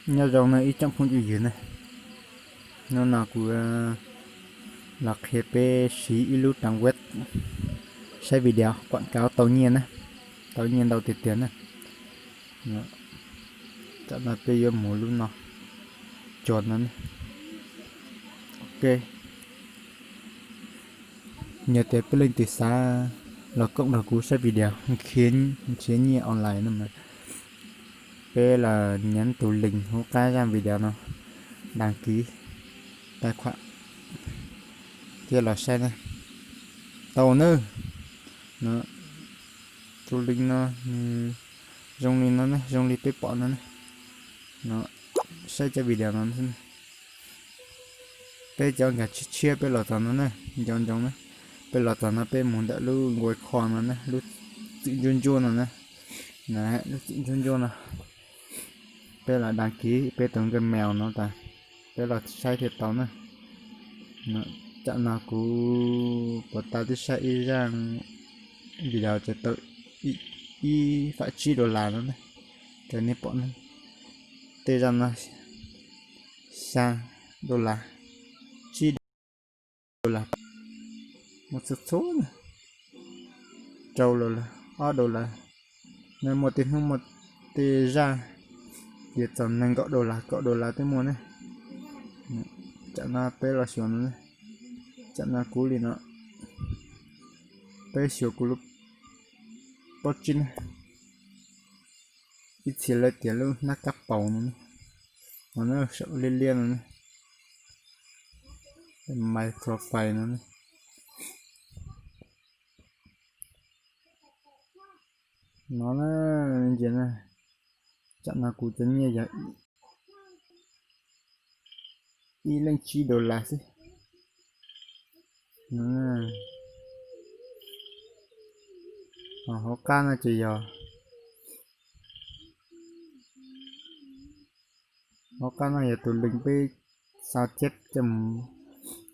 Nyob zoo no ib tsoom phooj ywg na, hnub no kuv los qhia peb siv ib lub trang web saib video quảng cáo tau nyiaj na, tau nyiaj ntau tiag tiag na. Tam no peb yuav mus lub no, cuag no ne. Ok, yog tias peb leej twg xav los koom nrog kuv saib video nrhiav nyiaj online no mas peb los nhấn tus link hauv qab zaj video no, đăng ký tài khoản, thiab los saib na. Tau na, tus link no nws zoo li no ne, zoo li peb pom no ne. Saib cov video no xwb. Peb cov nkag tshiab tshiab peb los txog no na, nco ntsoov na, peb los txog no peb mus ntawm lub nkuaj kho no na, lub txwm ntsuab ntsuab no na, lub txwm ntsuab ntsuab no. Peb los đăng ký peb tus Gmail no tas, peb los saib thiaj tau na. Tam no kuv puas tau twb saib ib zaj video ces tau ib pham tsib dollar no na, raws nej pom na. Tej zaj no xya dollar, tsib dollar, muaj txhua txhua na, rau dollar, ob dollar, nej muaj tej hnub muaj tej zaj ces txog nees nkaum dollar, kaum dollar twb muaj ne. Tam no peb los xyuas no, tam no kuv li no, peb xyuas kuv lub pob tsib na. Ib txhia lawv tias lub hnab kab paus no ne, no na, saum liab liab no ne, my profile no ne. No na, ntsia na, tam no kuv cov nyiaj yog ib leej tsib dollar xwb. Ho hauv qab no ces yog, hauv qab no yog tus link peb sao chép coj mus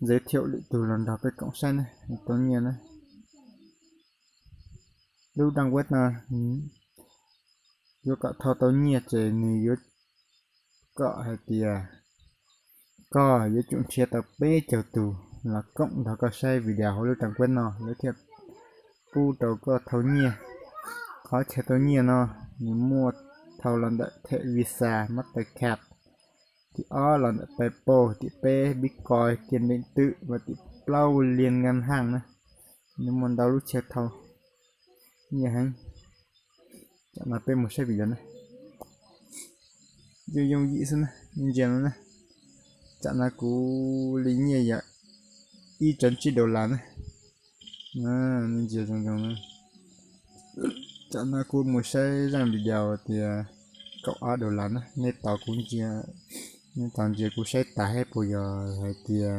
giới thiệu lwm tus los nrog peb koom saib na, tau nyiaj na. Lub trang web no yuav kom thau tau nyiaj ces nws yuav kom hais tias koj yuav tsum nrhiav tau peb caug tus los koom nrog koj saib video hauv lub trang web no lawv thiaj pub rau koj thau nyiaj. Qhov chaw tau nyiaj no nws muaj thau los ntawm thẻ Visa, Mastercard, tim ob los ntawm PayPal, tim peb Bitcoin, tiền điện tử, vas tim plaub liên ngân hàng na. Nws muaj ntau lub chaw thau nyiaj heev. Tam no peb mus saib video na. Yooj yooj yim xwb na, nej ntsia no na. Tam no kuv li nyiaj yog ib cov tsib dollar na. Nej ntsia zoo zoo na. Tam no kuv mus saib zaj video tias kaum ob dollar na, nej tos kuv ntsia, nej tos ntsia kuv saib tas seb puas yog hais tias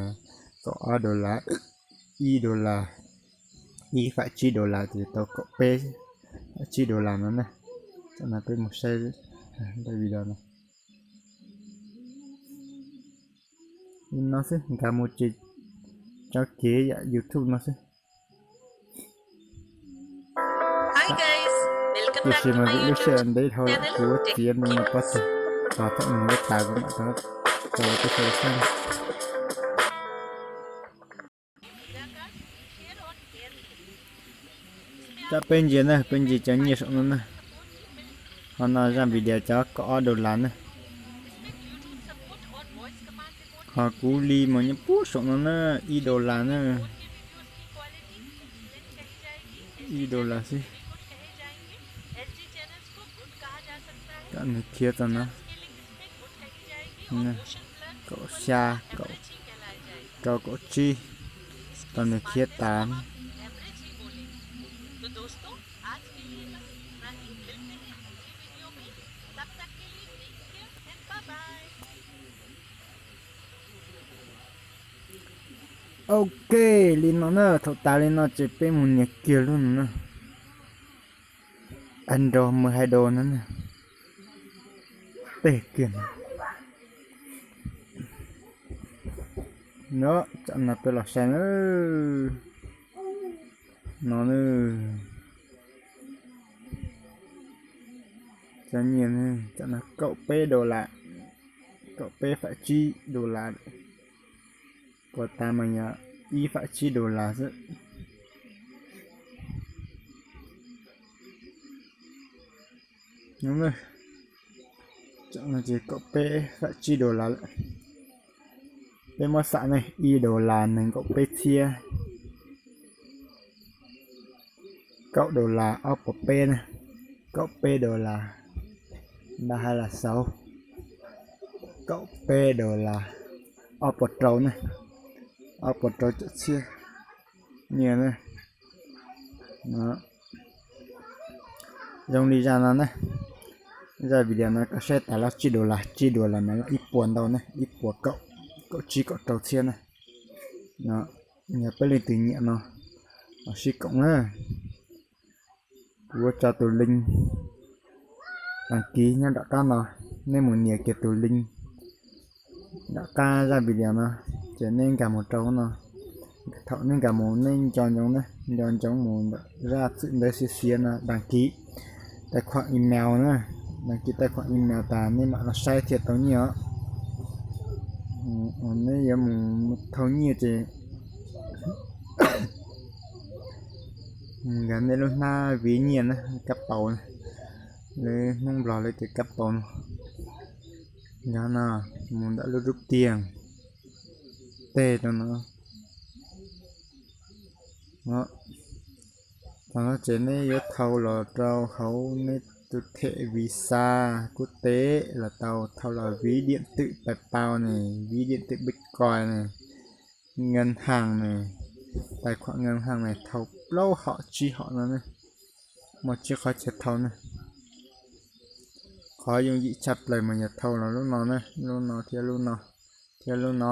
kaum ob dollar, ib dollar, ib pham tsib dollar ces tau kaum peb pham tsib dollar no na. Tam no peb mus saib daim video no. Li no xwb, nkag mus ces tso kev yam YouTube no xwb. Tiam sis mas vim lub sij hawm ntev dhau lawm kuv txiav me me pob tsuas, tos thaum nws yuav tas kuv mam rov tso rau peb sawv daws saib. Cov peb ntsia na, peb ntsia cov nyiaj saum no na. Ho no zaj video cov kaum ob dollar na. Ho kuv li mas nyob puag saum no na, ib dollar na. Ib dollar xwb. Tam nws khiav txog no, kaum xya, kaum rau, kaum tsib, tam nws khiav tas. Ok, li no na, thaum tas li no ces peb mus nias kiag lub no na. Android mười hai đô no na. Teg kiag no. No, tam no peb los saib na. No na. Cov nyiaj na, tam no kaum peb dollar. Kaum peb fam tsib dollar. Kuas tas mas yog ib fam tsib dollar xwb. Ces kaum peb fam tsib dollar lawm. Peb muab xam ne, ib dollar nees nkaum peb txhiab. Kaum dollar ob puas peb na. Kaum peb dollar, ba ha las xauv. Kaum peb dollar, ob puas rau na. Ob puas rau caum txhiab nyiaj na. Zoo li zaj no na, zaj video no koj saib tas los tsib dollar, tsib dollar mas los ib puas ntau na, ib puas kaum, kaum tsib kaum rau txhiab na. Yog peb leej twg nyiam no, los sib koom na. Kuv yuav tso tus link đăng ký nyob nram qab no, nej mus nias kiag tus link nram qab zaj video no, ces nej nkag mus rau no. Thaum nej nkag mus nej nco ntsoov na, nco ntsoov mus ntawm zaj txwm ntawv xiav xiav no đăng ký tài khoản email na. Đăng ký tài khoản email tas nej mam los saib thiaj tau nyiaj os. Nej yuav mus thau nyiaj ces nkag nej lub hnab viv nyiaj na, kab paus na, lawv Hmoob Nplog lawv tias kab paus no. Nkag no, mus ntawm lub rub tiag, teg rau no. Thaum no ces nej yuav thau los rau hauv nej tus them visa quốc tế los tau, thau los ví điện tử PayPal ne, ví điện tử Bitcoin ne, ngân hàng ne, tài khoản ngân hàng ne, thau plaub hom tsib hom no ne, muaj tsib qhov chaw thau ne. Qhov yooj yim tshaj plaws mas yog thau los lub no na, lub no thiab lub no, thiab lub no,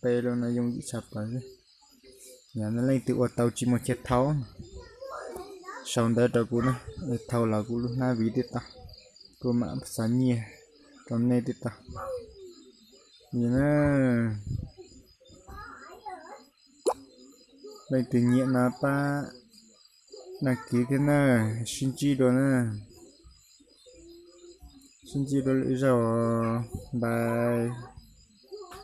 peb lub no yooj yim tshaj plaws. Yog nej leej twg ua tau tsis muaj chaw thau, sau ntawv rau kuv na, thau los kuv lub hnab viv twb tau, kuv mam xa nyiaj rau nej twb tau. Yog na, leej twg nyiam no pab đăng ký thiab na, sib ntsib dua na. Sib ntsib dua lwm zaug, bye.